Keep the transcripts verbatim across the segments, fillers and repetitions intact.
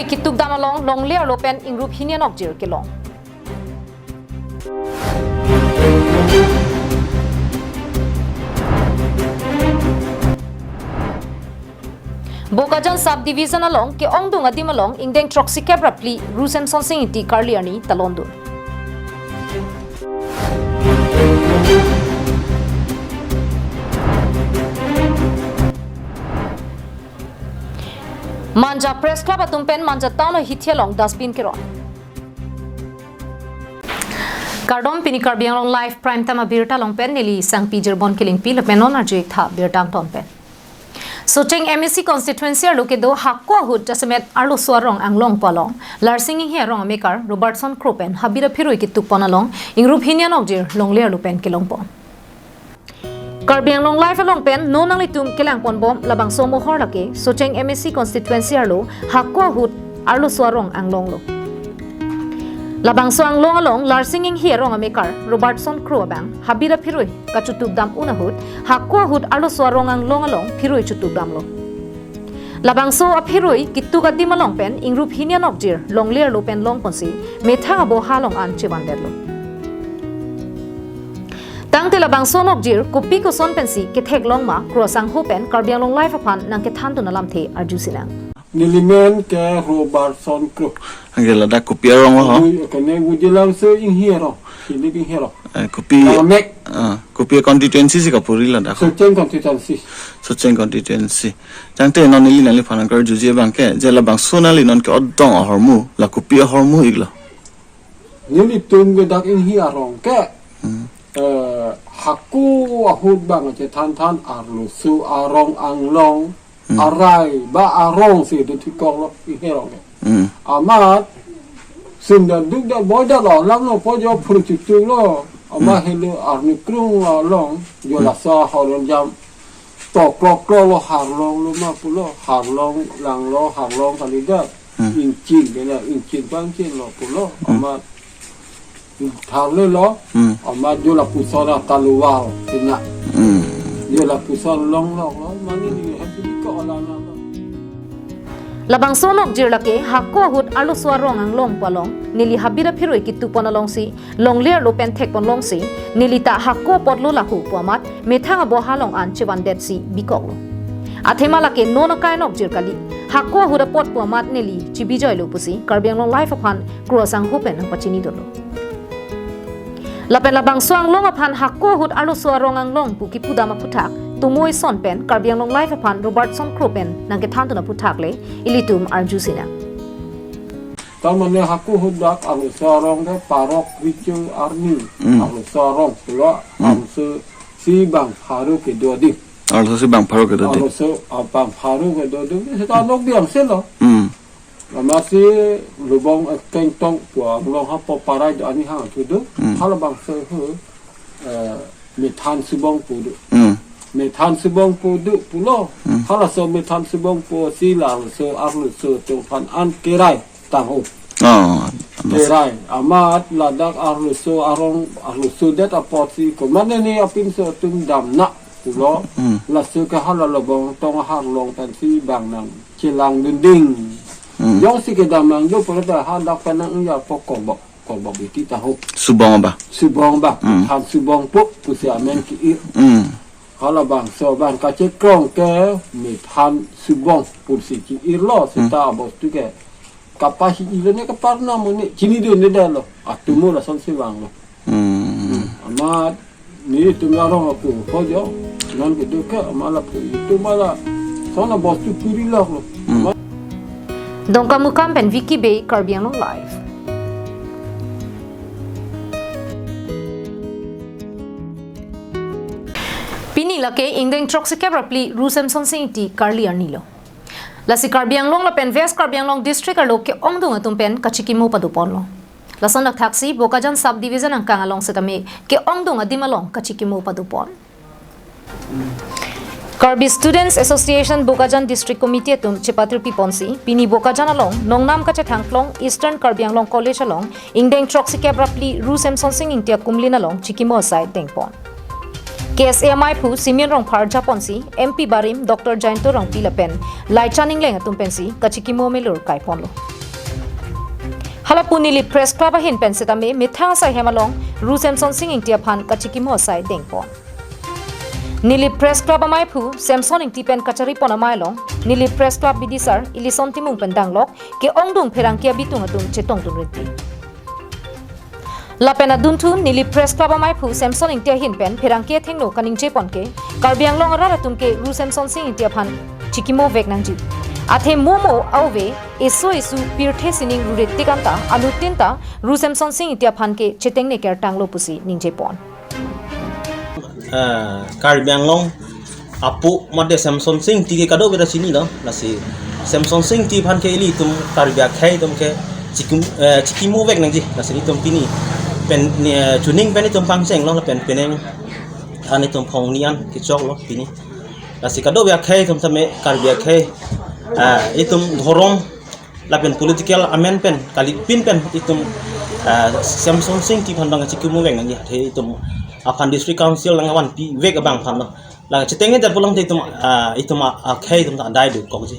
Kituk dam along longle arlo pen ingrup hini anokjir kelong. Bokajan Sub Division along ke-ongdung adim along ingdeng throksi kep ra phli Ru Semsonsing Ingti karli arni talondun. Manja Press Club atum pen Manja Town ahithi along dustbin keron. Kardom, pini Karbi Anglong Live Prime Time abirta along pen neli Sangpi Jirbon Kilingpi lapen non arju-ik tha birta angton pen. Socheng M A C constituency arlo kedo hako ahut jasemet arloso arong anglong pu along Larsing Inghi arong amekar Robertson Kro pen habit aphirui kituk pon along ingrup hini anokjir longle arlo pen kelong pon. Karbi Anglong Live along pen non nanglitum kelang pon bom labangso amohor lake Socheng M A C constituency arlo hako ahut arloso arong anglong lo. Labangso anglong along Larsing Inghi arong amekar Robertson Kro abang habit aphirui kachituk dam un ahut hako ahut arloso arong anglong along phirui chituk damlo. Labangso aphirui kituk adim along pen ingrup hini anokjir longle arlo pen long ponsi methang aboha along an chevandet lo. Tangte labangso anokjir kopi koson pensi kethek long ma, kro asangho pen Karbi Anglong Live aphan nangkethan dun alamthe arju sinang. Neli men ke Robertson Kro. Anke ladak kopi arong lo ho? Ui, kene Wujilam se Inghi arong. Sini Inghi arong. Eh, kopi, Kamek. Ah, kopi constituency si kapuri ladak ho? Socheng constituency. Socheng constituency. Tangte non neli nangliphan nangkarjuji abang ke, je labangso nangli non ke-odong ahormu, la kopi ahormu iklo? Nelitum ke dak Inghi arong ke, Hmm. eh, hako ahut bang chethan than arloso arong anglong, Hmm. arai ba arong si do thikok lo Inghi arong ke. Hmm. Amat sunda duk da boy da lo lam lo po jo phru chituk lo. Ama Hmm. helo arni krung along jo Hmm. laso horon jam to klok klok lo harlong lo ma pulo, harlong lang lo harlong kalidet. Hmm. Ingchin bela ingchin pangchin lo pulo. Hmm. Amat tharle lo, Hmm. amat jo lapuson ataluwal pina. Hmm. Jo lapuson long long lo, mane ni hati ko ala na lo. Labangso anokjir lake hako ahut arloso arong anglong pu along neli habit aphirui kituk pon alongsi longle arlo pen thek pon longsi neli ta hako apot lo laho pu amat methang aboha along an chevandet si bikok lo. Athema lake non akai anokjir kali, hako ahut apot pu amat neli chibijoi lo pusi Karbi Anglong Live aphan kro asangho pen nangpachini dolo. Lapen labangso anglong aphan hako ahut arloso arong anglong pu kipu dam aphuthak, tumoi son pen Karbi Anglong Live aphan Robertson Kro pen nangkethan dun aphuthak le ilitum arju sinang. Tar mane hako ahut dak arloso arong ke parok richu arni, Hmm. arloso arong pulo, Hmm. arloso si bang pharo kedo adim. Arloso si bang pharo kedo adim. Arloso, ah, bang pharo kedo adim. Seta nok biang selo. Hmm. Amatsi lubong, eh, kengtong pu anglong ha po parai do ani hang tu do. Hmm. Halabangso ho, eh, Methan Subong pu do. Hmm. Methan Subong pu do pulo. Hmm. Halaso Methan Subong pu si laso arloso atum aphan an kerai tangho. Oh, amas. Kerai amat ladak arloso arong arloso det apotsi komatne ni apinso atum damna pulo. Hmm. Laso ke hala lubong tong harlong pensi bang nangchelang dunding. Hmm. Jongsi kedam nang do pulo ta hadak pen nang ya po kobok. Kobok iti tangho. Subong ba? Subong ba. Hmm. Methan Subong pu pusi amen ki-ir. Hmm. Halabangso bang kachekrong ke Methan Subong pusi ki-ir lo. Hmm. Seta abostu ke kapahi ilo ne kaparna mo ne chinidunde lo. Atumo lasonsi vanglo. Hmm. Hmm. Amat nelitum arong apu ho jo. Non kedo ke amat lapu itum ala son abostu puri lo. Hmm. Amat Dongkamukam pen Vicky Bey, Karbi Anglong Live. Pini lake ingdeng throksi kep ra phli Ru Semsonsing Ingti karli arni lo. Lasi Karbi Anglong lapen West Karbi Anglong District arlo ke-ongdung atum pen kachikimo pado ponlo. Lason dak thaksi Bokajan Sub Division angkang along setame ke-ongdung adim along kachikimo pado pon. Karbi Students Association Bokajan District Committee atum chepatirpi ponsi pini Bokajan along nongnam kachethang klong Eastern Karbi Anglong College along ingdeng throksi kep ra phli Ru Semsonsing Ingti akumlin along chikimo asai dengpon. K S A amaiphu Simeon Rongphar japonsi M P barim Doctor Jayanta Rongpi lapen Laichan Engleng atum pensi kachikimo amelur kaiponlo. Hala pu Nilip Press Club ahin pen setame methang asai hem along Ru Semson Sing Ingti aphan kachikimo asai dengpon. Nilip Press Club amaiphu Semson Ingti pen kacharipon amei along Nilip Press Club bidisar Elison Timung pen danglok ke-ongdung pherangke abitung atum chetongdun rinti. Lapen adunthu Nilip Press Club amaiphu Semson Ingti ahin pen pherangke athengno kaningjepon ke Karbi Anglong arat atum ke Ru Semson Sing Ingti aphan chikimo vek nangji. Athe mo mo ave eso esu pirthe sining rure tik anta anuttin ta Ru Semson Sing Ingti aphan ke chetengne kertanglo pusi ningjepon. Ah, Karbi Anglong apu mate Semson Sing Ingti ke kadokave ta chinilo, lasi Semson Sing Ingti aphan ke ilitum Karbi akhei atum ke chikim, eh, chikimo vek nangji, lasi ilitum pini pen, eh, chuning pen itum pangchenglo lapen penang an itum phongni an kechoklo pini. Lasi kadokave akhei atum tame Karbi akhei, ah, itum dhorom lapen political amen pen kali pin pen itum, ah, Semson Sing Ingti aphan bang chikimo vek nangji, athe itum aphan District Council nangvanpi vek abang aphanlo. La chetengne jat pulang te itum, ah, itum a, akhei itum ta adai dokokji.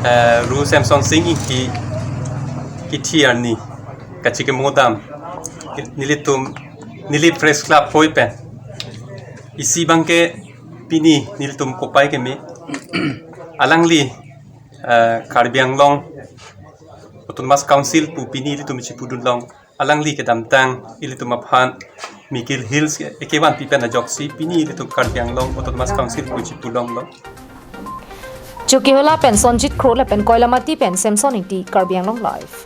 Eh, Ru Semson Sing Ingti kithi arni kachikimo dam nelitum Nilip Press Club apui pen isi abang ke pini nelitum kopai keme alangli, eh, Karbi Anglong Autonomous Council pu pini ilitum chipudun long, alangli kedamtang ilitum aphan Mikir Hills ke ekevanpi pen ajoksi pini ilitum Karbi Anglong Autonomous Council pu chipulonglo. Chokihola pen Sonjit Kro lapen Koilamati pen Semson Ingti, Karbi Anglong Live.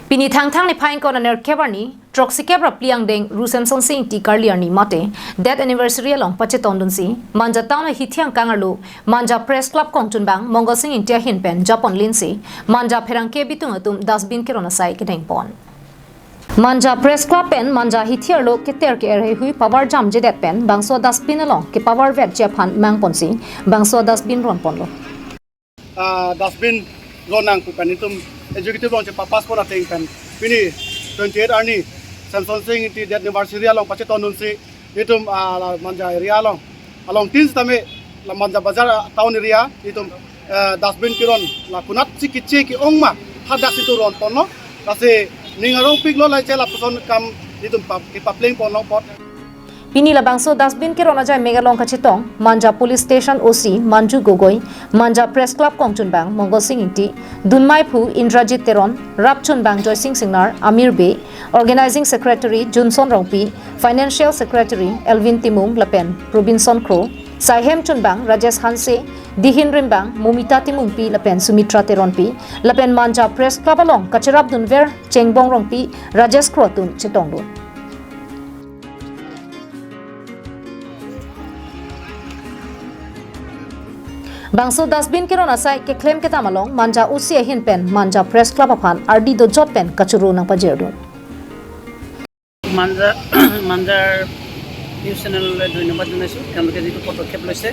Pini Thangthang niphai ingkoi ra nerkep arni throksikep ra phli angdeng Ru Semson Sing Ingti karli arni mate death anniversary along pachetondunsi Manja town ahithi angkang arlo Manja Press Club kongchunbang Mongol Sing Ingti ahin pen japon linsi Manja pherangke abitung atum dustbin keron asai kedengpon. Manja Press Club pen Manja hithi arlo keter ke-er heihui pavar jamjedet pen bangso dustbin along kepavar vetji aphan mangponsi bangso dustbin ronponlo. Ah, dustbin ron nang pu pen itum executive along chepa-pass pon ateng pen pini twenty-eight arni Semson Sing Ingti death anniversary along pachetondunsi itum, ah, la Manja area along, along tin sitame la Manja Bazar, ah, town area itum, eh, dustbin keron la konatsi kiche ke-ong ma hadak situ ronponlo, lasi ning arongpiklo, lache lapuson kam itum pa, kepaplengponlo apot. Pini labangso dustbin keron ajai mek along kachetong Manja Police Station O C Manju Gogoi, Manja Press Club kongchunbang Mongol Sing Ingti, dunmeiphu Indrajit Teron, rapchunbang Joysing Singnar, Amir Bey, Organizing Secretary Johnson Rongpi, Financial Secretary Elvin Timung lapen Robinson Kro, saihem chunbang Rajesh Hanse, dihin rimbang Momita Timungpi lapen Sumitra Teronpi, lapen Manja Press Club along kacherapdunver Chengbong Rongpi, Rajesh Kro atum chetongdun. Bangso dustbin keron asai keklem kedam along Manja O C ahin pen Manja Press Club aphan ardi dojot pen kachoro nangpajirdun. মাঞ্জা মাঞ্জাৰ নিউজ চেনেললৈ ধন্যবাদ জনাইছোঁ। তেওঁলোকে যিটো পদক্ষেপ লৈছে,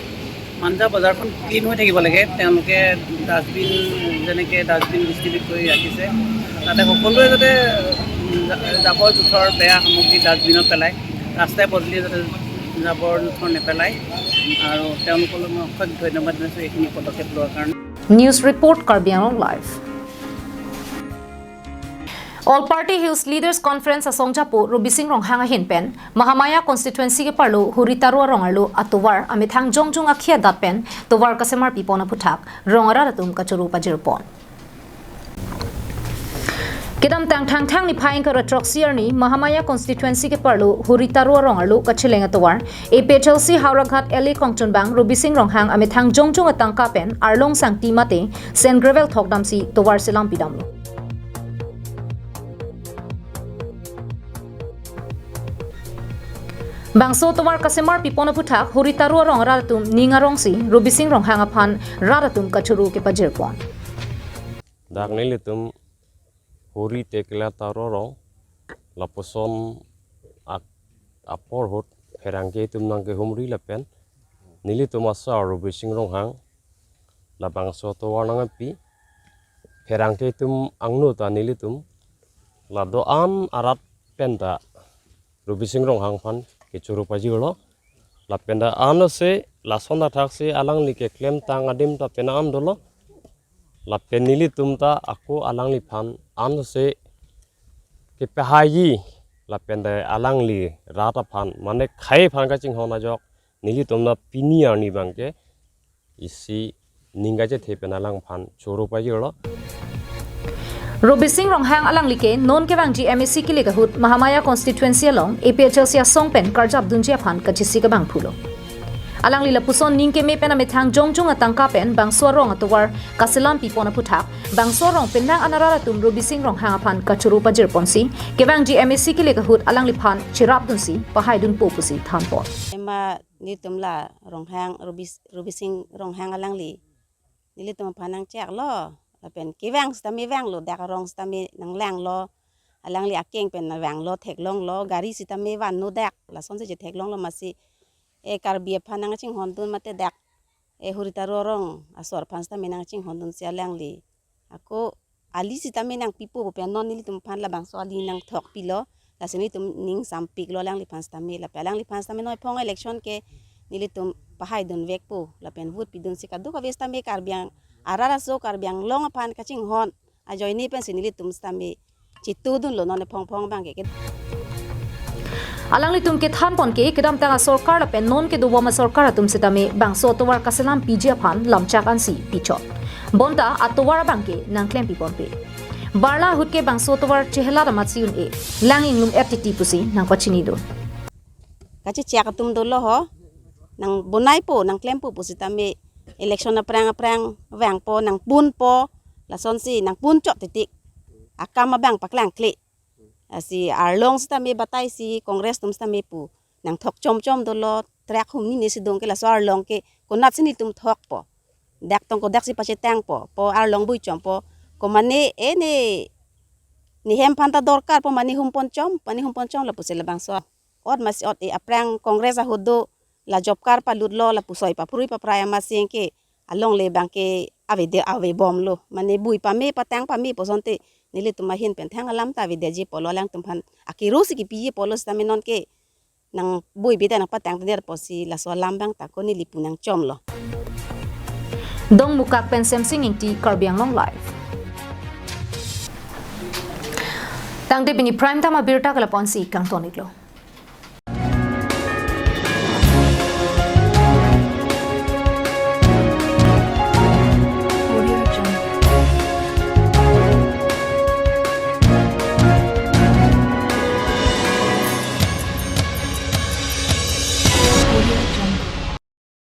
মাঞ্জা বজাৰখন ক্লিন হৈ থাকিব লাগে। তেওঁলোকে ডাষ্টবিন, যেনেকে ডাষ্টবিন ডিষ্ট্ৰিবিউট কৰি ৰাখিছে, তাতে সকলোৱে যাতে, উম, জা-, জাবৰ জোথৰ, বেয়া সামগ্ৰী ডাষ্টবিনত পেলায়, ৰাস্তাই পদূলিয়ে যাতে জাবৰ জোথৰ নেপেলায়। আৰু তেওঁলোকলৈ মই অশেষ ধন্যবাদ জনাইছোঁ এইখিনি পদক্ষেপ লোৱাৰ কাৰণে। News report, Karbi Anglong Live. All Party Hills Leaders Conference asongjapo Robising Ronghang ahin pen Mahamaya constituency keparlo Huri Taro arong arlo atovar amethang jongjung akhia dat pen tovar kasemar pipon aphuthak rong arat atum kachoro pajirpon. Kedamtang Thangthang niphai ingkoi ra throksi arni Mahamaya constituency keparlo Huri Taro arong arlo kacheleng atovar A P H L C Howraghat L A kongchunbang Robising Ronghang amethang jongjung atangka pen arlong sangti mate sand gravel thokdamsi tovar selam pidamlo. Bangso tovar kasemar pipon aphuthak Huri Taro arong arat atum ning arongsi Robising Ronghang aphan rat atum kachoro kepajirpon. Dak nelitum Huri Tekela Taro arong lapuson ak-, apor ahut pherangke atum nangkehumri lapen nelitum asar Robising Ronghang labangso atovar nangpi, pherangke atum angno ta nelitum la do-an arat pen ta Robising Ronghang aphan kechoro pajirlo. Lapen ta anose lason athak si alangli keklemtang adim ta penang dolo. Lapen nelitum ta ako alangliphan anose kepahaiji lapen ta alangli rat aphan mane khei aphan kachinghon ajok nelitum ta pini arni abangke isi ning kachethe pen alangphan choro pajirlo. Robising Ronghang alangli ke non kevangji M A C kilik ahut Mahamaya constituency along A P H L C asong pen karjap dunji aphan kachesik abang pulo. Alangli lapuson ning keme pen amethang jongjung atangka pen bangso arong atovar kaselam pipon aphuthak, bangso arong penang anarat atum Robising Ronghang aphan kachoro pajirponsi, kevangji M A C kilik ahut alangliphan cherap dunsi pahai dunpo pusi thanpon. Ema nelitum la Ronghang, Robis-, Robising Ronghang alangli nelitum aphan nangcheklo, lapen kevang sitame vanglo, dak arong sitame nanglanglo, alangli akeng pen nangvanglo, theklonglo, gari sitame vanno dak, lasonsi chetheklonglo masi, e Karbi aphan nangchinghondun mate dak, e Huri Taro arong asor aphan sitame nangchinghondunsi alangli ako ali sitame nangpipo pu pen non nelitum aphan labangso ali nangthokpilo, lasi nelitum ning sampiklo alangliphan sitame, lapen alangliphan sitame noiphong election ke nelitum pahai dunvekpo, lapen vote pidunsi kadokave sitame Karbi Ang-, arat aso Karbi Anglong aphan kachinghon ajoine pensi nelitum sitame chitudunlo non ephongphong abangke. Alanglitum kethanpon ke kedamtang asorkar lapen non kedobom asorkar atum sitame bangso atovar kaselam piji aphan lamchak ansi pichot. Bonta atovar abangke nangklem piponpe. Barla ahut ke bangso atovar chehelat amatsi un-e, lang inglum-et titi pusi nangpachinidun. Kachechak atum dolo ho, nangbonaipo, nangklempo pusitame election aphrang aphrang vangpo, nangpunpo, lasonsi nangpunchot titik. Akam abang paklangkle. Lasi arlong sitame bataisi Congress atum sitame pu nangthok chomchom dolo, track hum nini si dong ke laso arlong ke konatsi nelitum thokpo. Dak tong kodaksi pachetangpo, po arlong buichompo. Komane ene nehem aphan ta dorkarpo, mane humponchom, mane humponchom lapusi labangso ot masi ot-e aphrang Congress ahut do la job card palutlo, lapu soi paphrui paprai amatsi ke alongle abangke avede avebomlo. Mane bui pame patang pame pu asonte nelitum ahin pen thang alam ta avedetji pulo, alangtum aphan akero si kipiji pulo sitame non ke nangbuibe ta nangpatangdetpo si laso alam abang ta ako neli pu nangchomlo. Dongmukak pen Semsing Ingti, Karbi Anglong Live. Tangte pini prime time abirta ke lapu-ansi kangton-iklo.